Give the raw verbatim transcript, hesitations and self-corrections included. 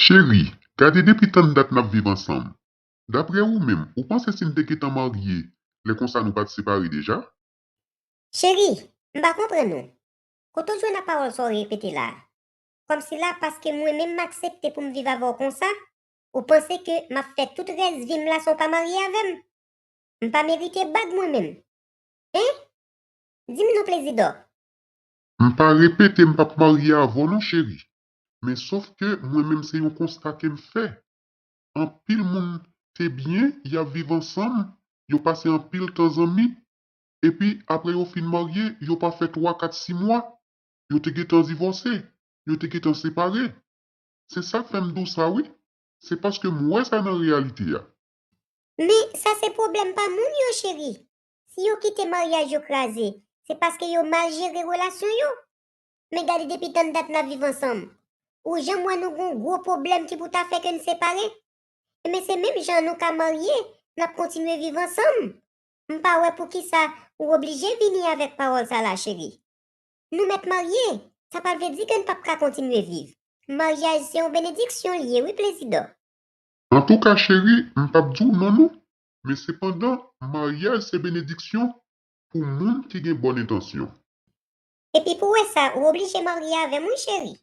Cheri, gade depi tann dat n ap viv ansanm. Dapre ou menm, ou panse si n te gentan marye, lè konsa nou pa t separe deja? Cheri, m pa konprann ou. Kote w jwenn a pawòl sa w repete la a? Kòmsi la, paske mwen menm m aksepte pou m viv avè w konsa, ou panse ke m ap fè tout rès vi m la san w pa marye avè m? M pa merite bag mwen menm. Hein? Di m non, Plezidò. M pa repete m p ap marye avè w non, cheri. Men sòf ke mwen menm se yon konsta ke m fè. Anpil moun te byen, y ap viv ansanm, yo pase anpil tan zanmi, epi apre yo fin marye, yo pa fè twa, kat, sis mwa, yo te gentan divòse, yo te gentan separe. Se sa k fè m di w sa wi. Se paske m wè sa nan reyalite a. Men sa se pwoblèm pa moun yo, cheri. Si yo kite maryaj yo kraze, se paske yo mal jere relasyon yo. Men gade depi tann dat n ap viv ansanm. Ou janm wè nou gon gwo pwoblèm ki pou ta fè ke n separe? Ebyen se menm jan nou ka marye, n ap kontinye viv ansanm. M pa wè poukisa ou oblije vini avèk pawòl sa la, cheri. Nou mèt marye, sa pa vle di ke n p ap ka kontinye viv. Maryaj se yon benediksyon l ye wi, Plezidò. Antouka, cheri, m p ap di w non non, men sepandan, maryaj se benediksyon pou moun ki gen bòn entansyon. Epi pou wè sa, ou oblije marye avè m wi, cheri.